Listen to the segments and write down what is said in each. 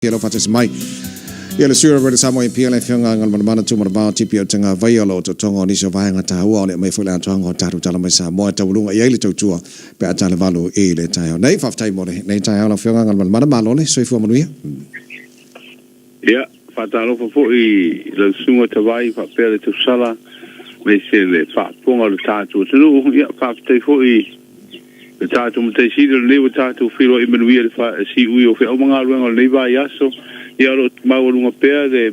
Ia lou faatasi mai. Ia le sui o Roberta Samoa i Apia le afioga Galumalemana Tumanavao TPO Tagavaia o lo o totoga o nisi o vaega taua o le aumai foi le atoaga o tatou tala mai Samoa e taualuga i ai le tautua pe a tala valu i le taeao nei. Faafetai mo lenei taeao lau afioga Galumalemana. Malo le soifua manuia. Ia, faatalofa foi i lau susuga Tavai faapea le tausala aemaise le faafofoga o le tatou atunuu. Ia, faafetai foi Le tatou Matai Sili o lenei ua tatou feiloai manuia i le siui o feau ma galuega o lenei vaiaso. Ia o lo o maualuga pea le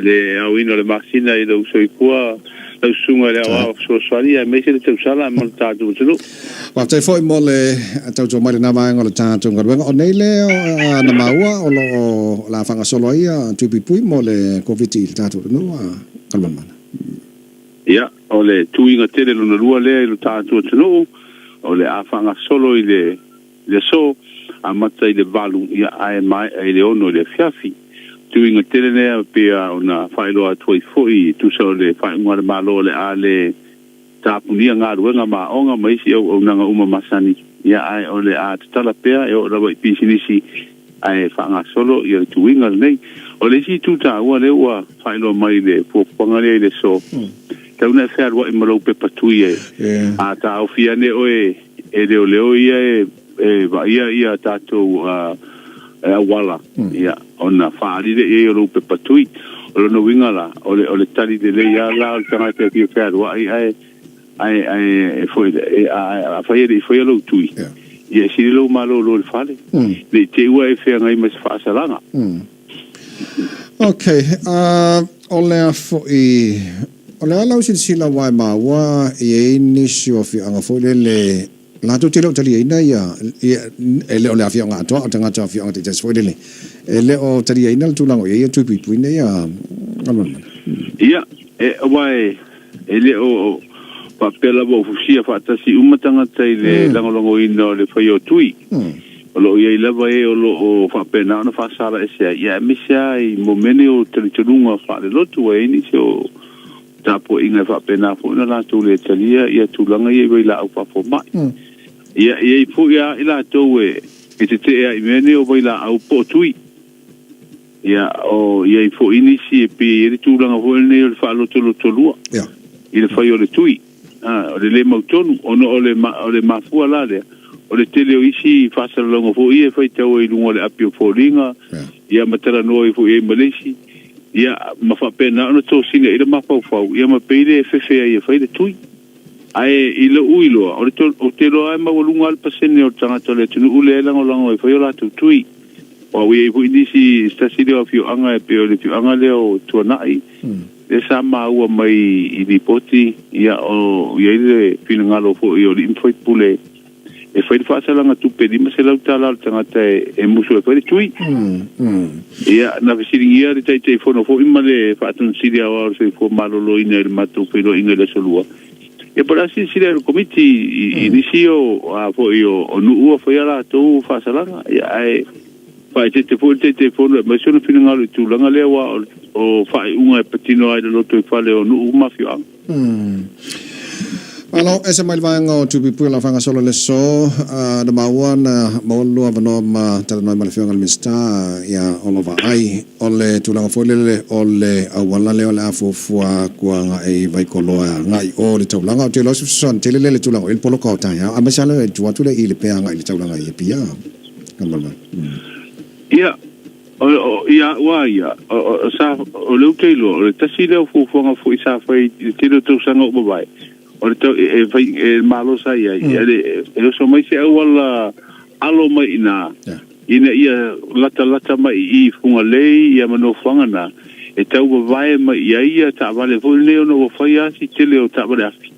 le aoina o le masina i lou soifua, lau susuga i le Aoao Fesoasoani aemaise le tausala mo le tatou atunuu. Faafetai foi mo le tautua mai i lena vaega o le tatou galuega. O nei lea na maua o lo o o le a faagasolo ai Tuipuipui mo le Koviti i le tatou atunuu a Galumalemana. Ia, o le tuiga tele lona lua lea i lo tatou atunuu, o le a faagasolo i le le aso, amata i le 8, ia, ae maea i le 6 i le afiafi. Tuiga tele lea pei ona faailoa atu ai foi e tusa o le faaiuga a le Malo o le a le tapunia galuega ma aoga ma isi auaunaga uma masani, ia, ae o le a tatala pea e oo lava i pisinisi ae faagasolo ia le tuiga lenei. O le isi itu taua lea ua faailoa mai i le fuafuaga lea i le aso, tau ina e fealuai ma lou pepa tui e a taofi ane oe e leoleo ia e vaaia ia tatou auala, ia, ona faaali lea i ai o lou pepa tui. O lona uiga la, o le tali lelei lava la o le tagata e fia fealuai ae Ae, ae, foi, e, a, afai e le i faia lou tui, ia e sili lou malolo i le fale, ne i te i ua e feagai ma se faasalaga. Ok, o le a foi, o le a lau silasila aua e maua e i ai nisi o afioaga foi lele latou te le o taliaina ia, ia, e le o le afioaga atoa, o tagata o afioaga taitasi foi lele, e le o taliaina le tulaga o i ai ia tui puipui nei a Galumalemana. Ia, e, aua e, E le o faapea lava o fusia faatasi uma tagata i le lagolagoina o le faia o tui. O lo o i ai lava e o lo o faapena ona faasala ese ai, ia aemaise lava i momene o talitonuga faalelotu ua i ai nisi o tapuaiga e faapena foi ona latou le talia ia tulaga ia i vailaau faafomai. Ia, e i ai foi lava i latou e tetee ai i mea nei o vailaau po o tui. Ia, o i ai foi nisi e pei e i ai le tulaga foi lenei o le faalotolotolua i le fai o le tui, a, o le le mautonu, ona o le, o le mafua la lea, o le tele o isi faasalalauga foi ia e faitau ai i luga o le api o foliga, ia ma talanoa ai foi i ai ma le isi, ia, ma faapena ona tosina ai le mafaufau, ia ma pei le fefe ai e fai le tui. Ae i lou iloa, o le, ou te iloa lava e maualuga lava le pasene o tagata o le atunuu lea e lagolago e fai o latou tui. Aua ua i ai foi nisi, se tasi lea o afioaga e pei o le afioaga lea o Tuanai, lea sa maua mai i lipoti, ia, o i ai le finagalo foi o alii ma faipule e fai le faasalaga tupe $500 o le tagata e musu e fai le tui. Ia, na fesiligia le Taitaifono foi ma le Faatonusili Aoao o le Soifua Maloloina i le matou feiloaiga i le Aso Lua, ia po o le a silasila ai le Komiti i nisi o, a foi o nuu ua faia latou faasalaga. Ia, ae faaeteete foi le Taitaifono e aumai sona finagalo i tulaga lea aua o faaiuga e patino ai le lotoifale o nuu ma afioaga. Malo, ese mai le vaega o Tupuipui o la faagasolo i le aso, na maua na maua le lua avanoa ma talanoa ai ma le Afioga i le Minisita ia Olo Vaai, o le tulaga foi lele o le auala lea o le a fuafua atu agai i Vaikoloa agai i o i le taulaga. Ou te iloa o se fesoasoani tele lea i le tulaga o i le poloka o taeao, aemaise lava le tu atu lea i Lepea agai i le taulaga i Apia. Ia, O, ia au a ia, o, o, sa, o lea ou te iloa, o le tasi lea o fuafuaga foi sa fai i le tele o tausaga ua mavae, o le tau, e, e fai, e Malo sa i ai, e, le, e oso mai se auala alo mai i ina, ina ia latalata mai i i Fugalei ia ma nofoaga na, e tau vavae mai i ai ia taavale foi lenei ona ua fai lava si tele o taavale afi.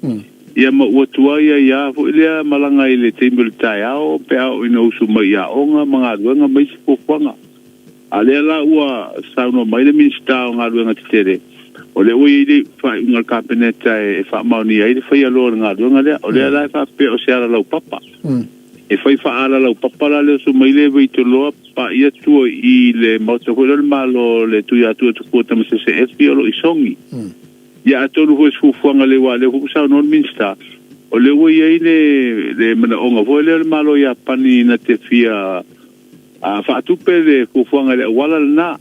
Ia ma ua tuai ai lava foi lea malaga i le taimi o le taeao pe a oo ina usu mai i aoga ma galuega ma isi fuafuaga. A lea la ua saunoa mai le Minisita o Galuega Tetele, o lea ua i ai le faaiuga a le Kapeneta e faamaonia ai le faia loa o le galuega lea. O lea la e faapea o se alalaupapa. E fai faa-alalaupapa la le oso mai le Vaitoloa paia tua i le Maota foi lea o le Malo o le Tuiatua Tupua Tamasese Efi o lo o i Sogi. Ia atonu foi o se fuafuaga lea aua o lea foi ua saunoa le Minisita, o lea ua i ai le, le manaoga foi lea o le Malo o Iapani na te fia Faatupe le fuafuaga i le auala lena.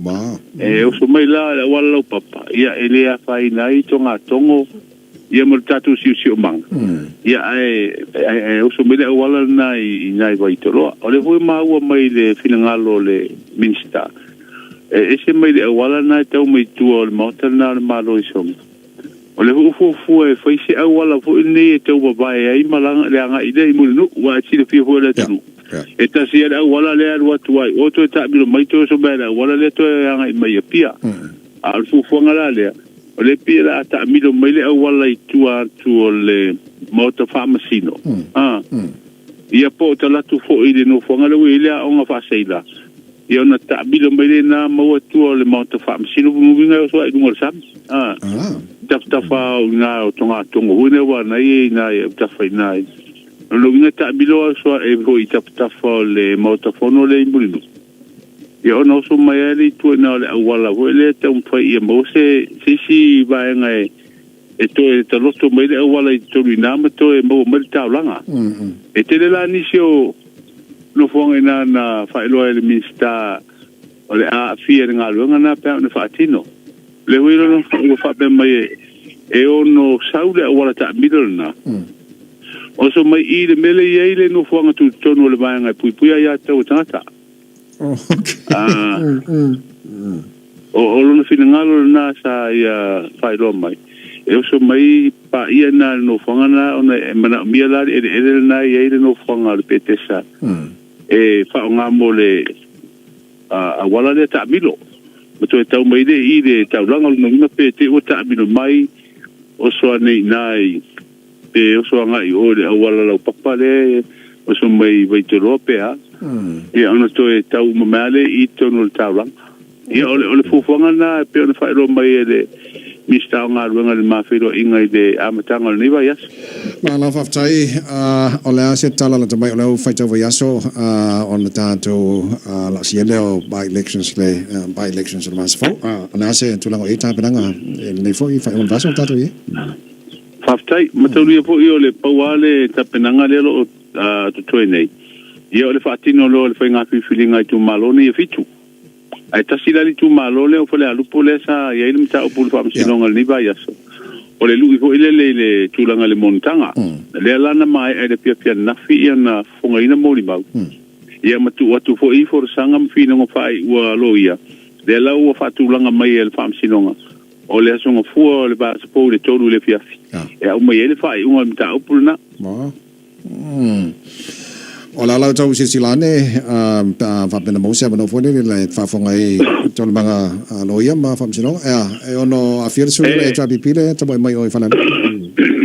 E oso mai la le auala laupapa, ia e le afaina ai togatogo ia ma le tatou siosiomaga, ia ae oso mai le auala lena i ina i Vaitoloa. O lea foi e maua mai i le finagalo o le Minisita, e ese mai le auala lena e tau mai tua o le maota lena o le Malo i Sogi. O lea foi ua fuafua e fai se auala foi lenei e tau vavae ai malaga le agai lea i Mulinuu, aua e silafia foi o le atunuu, e tasi lava le auala lea e alu atu ai, o toe taamilo mai toe oso mai i le auala lea toe agai mai i Apia. A o le fuafuaga la lea, o lea e pei o le a taamilo mai le auala i tua atu o le Maota Faamasino, a, ia po o talaatu foi i le nofoaga lea ua i ai le aoga faaseila, Ia ona taamilo mai lena maua tua o le Maota Faamasino uiga e oso ai i luga o le sami. A. Tafatafa o ina o togatogo foi lea ua na ia ina e tafa ina i. O le uiga taamilo a oso e foi i tafatafa o le Maota Fono lea i Mulinuu. Ia ona oso mai ai le itu ina o le auala foi lea taumafai ia maua se isi vaega e e toe taloto mai le auala i totonu i ina ma toe maua mai le taulaga. E tele la nisi o nofoaga ina na faailoa e le Minisita o le a aafia i le galuega lena pe a ona faatino. O lea foi lona ua faapea mai e ono sau le auala taamilo lena, oso mai i le mea lea e i ai le nofoaga tutotonu o le vaega e puipuia ai aiatatau a tagata. O lona finagalo lena sa ia faailoa mai, e oso mai paia na le nofoaga na ona e manaomia la le eleele lena e i ai le nofoaga o le Petesa e faaaoga mo le auala lea taamilo. Ma toe tau mai lea i le taulaga o lona uiga pe te i ua taamilo mai oso ane i ina i pe oso agai i o i le auala laupapa lea e oso mai i Vaitoloa pe a, ia ona toe tau uma mai lava lea i totonu o le taulaga. Ia o le, o le fuafuaga lena e pei ona faailoa mai e le Minisita o Galuega i le ma feiloaiga i le amataga o lenei vaiaso. Malo faafetai. O le a se tala lata mai o le au faitau vaiaso ona tatou laasia lea o by-elections le by-elections o le vaiaso fou. O le a se tulaga o i ai tapenaga i lenei foi faaiuga o le vaiaso o tatou i ai? Faafetai. Mataulia foi o le pau lava le tapenaga lea o lo o totoe nei, ia o le faatino loa o le faiga filifiliga a itumalo nei e fitu. Ae tasi la le itumalo lea o Falealupo lea sa i ai le mataupu i le faamasinoga i lenei vaiaso, o le lui foi lele i le tulaga i le monotaga. Lea la na maea i le afiafi ananafi ia na fofogaina molimau, ia ma tuu atu foi folasaga ma finauga faaiua a loia, lea la ua faatulaga mai e le faamasinoga. O le Aso Gafua o le vaiaso fou i le 3 i le afiafi e aumai ai le faaiuga o le mataupu lena. O le a lau tau silasila ane pe a faapea na maua se avanoa foi lele e faafofoga ai i taualumaga a loia ma faamasinoga. Ea, e ono aafia le sui o le HRPP le tapuai mai o i Falealili?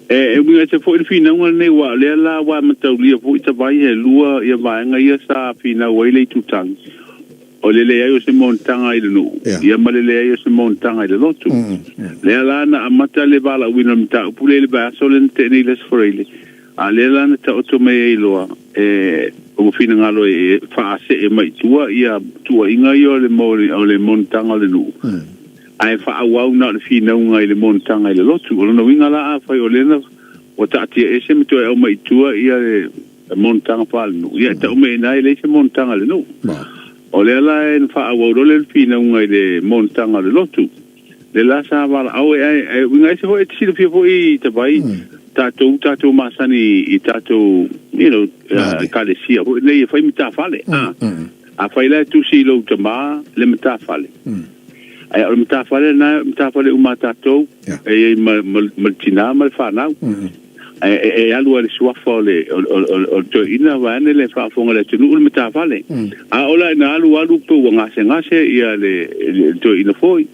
E uiga ese foi le finauga lenei aua o lea la ua mataulia foi tavai e lua ia vaega ia sa finau ai le itutagi. O le leai o se monotaga i le nuu, ia ma le leai o se monotaga i le lotu. Lea la na amata le valaauina o le mataupu lea i le vaiaso lea na tea nei i le Aso Faraile, a lea la na taoto mai ai loa e ua finagalo e faasee mai i tua ia tuuaiga ia o le monotaga o le nuu, ae faaauau na o le finauga i le monotaga i le lotu. O lona uiga la afai o lea na ua taatia ese ma toe aumai i tua ia le monotaga faalenuu, ia e tau mai i ina e leai se monotaga a le nuu. O lea la e faaauau loa le finauga i le monotaga o le lotu. Le la sa valaau e ae, e uiga ese foi e te silafia foi Tavai, tatou tatou masani i tatou, you know, ekalesia foi nei e fai matafale. Afai la e tusi i lou tama le matafale, ae o le matafale lena o le matafale uma a tatou, e i ai ma le tina ma le fanau. E alu lava i le suafa o le toeaina vaeane le faafofoga a le atunuu le matafale. A oo la ina alu alu pe ua gasegase ia le toeaina foi,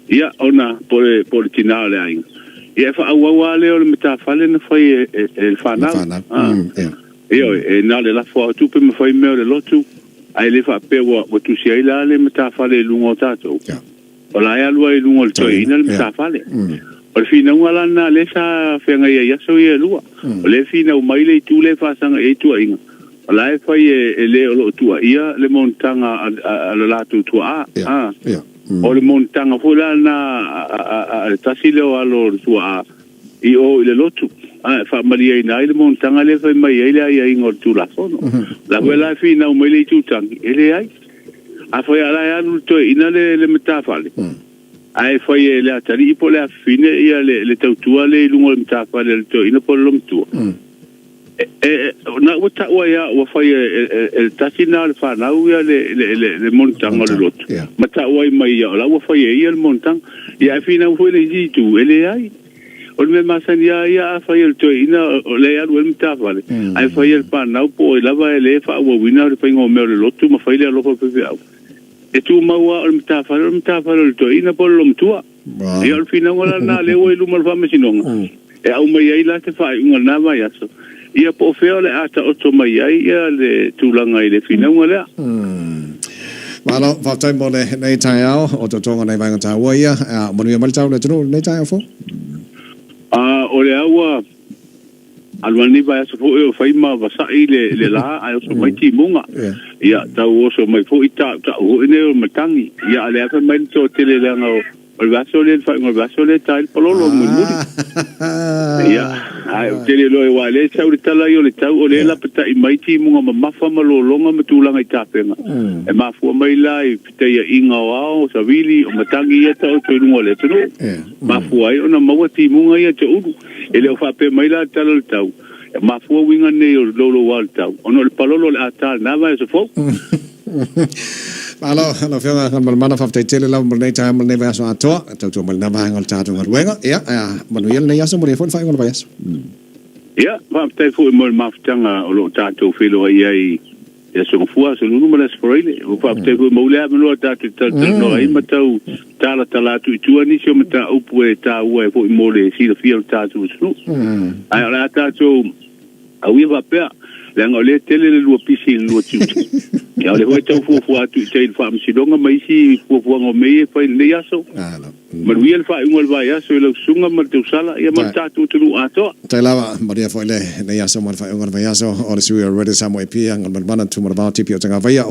ia ona po o le tina o le aiga, ia e faaauau lava lea o le matafale na fai e le fanau. Ioe, e na o le lafo lava o tupe ma fai mea o le lotu, ae le faapea ua tusi ai la le matafale i luga o tatou. O la e alu ai i luga o le toeaina le matafale. O le finauga la lena lea sa feagai ai i aso ia e lua. O lea e finau mai le itu lea e faasaga i ai tuuaiga, o la e fai e le o lo o tuuaia le monotaga a lo latou tuaa. O le monotaga foi la lena a le tasi lea o alo o le tuaa i o i le lotu. E faamalieina ai le monotaga lea e fai mai ai le aiaiga o le Tulafono. O la foi la e finau mai le itutagi, e leai. Afai lava la e alu le toeaina le le matafale, ae fai e le atalii po o le afafine ia le le tautua lea i luga o le matafale a le toeaina po o le lomatua, e, na ua tau ai lava ua fai e le tasi lena o le fanau ia le le le le monotaga o le lotu, ma tau ai mai ia o la ua fai e ia le monotaga. Ia ae finau foi le isi itu, e leai. O le mea masani lava ia a fai e le toeaina o lea e alu ai le matafale, ae fai e le fanau po o ai lava e le faaauauina le faiga o mea o le lotu ma fai le alofa o le faifeau. E tumau lava o le matafale o le matafale o le toeaina po o le lomatua. Ia o le finauga la lena lea ua i luma o le faamasinoga e aumai ai la se faaiuga i lena vaiaso, ia po o fea o le a taoto mai ai ia le tulaga i le finauga lea. Malo, faafetai mo lenei taeao o totoga nai vaega taua ia. Manuia mai le tau i le atunuu i lenei taeao fou. A o lea ua alu ai lenei vaiaso foi o fai ma vasai le, le la ae oso mai timuga. Ia, tau oso mai foi tautau foi nei o matagi. Ia, a lea fai mai le toatele leaga o O le vaiaso lea, le faaiuga o le vaiaso lea e ta ai le palolo o le mulimuli. Ia, ae ou te le iloa aua o lea e sau le tala ia o le tau, o lea e lapatai mai timuga mamafa ma lologa ma tulaga i tafega. E mafua mai la i fetaiaiga o ao, o savili, o matagi ia e taoto i luga o le atunuu. Mafua ai ona maua timuga ia te ulu. E le o faapea mai la le tala o le tau, e mafua uiga nei o le louloua o le tau, ona o le palolo o le a ta i lena vaiaso fou. Malo, lau Afioga Galumalemana, faafetai tele lava mo lenei taeao ma lenei vaiaso atoa. E tautua mai lena vaega o le tatou galuega. Ia, manuia lenei aso, manuia foi le faaiuga o le vaiaso. Ia, faafetai foi mo le mafutaga o lo o tatou feiloai ai i Aso Gafua, Aso Lulu ma le Aso Faraile. Ua faafetai foi mo le avanoa tatou te talatalanoa ai ma tau talatala atu i tua nisi o mataupu e taua ai foi mo le silafia o le tatou atunuu. Ae o le a tatou Au ia faapea, leaga o lea e tele le lua pisi i le lua tiute. Ia o lea foi e tau fuafua atu i tai i le faamasinoga ma isi fuafuaga o mea ia e fai i lenei aso. Manuia le faaiuga o le vaiaso i lau susuga ma le tausala, ia ma le tatou atunuu atoa. Tai lava, manuia foi lenei aso ma le faaiuga o le vaiaso o le sui o Ready Samoa Epia, Galumalemana, Tumalavao, Tipi o Tagavaia.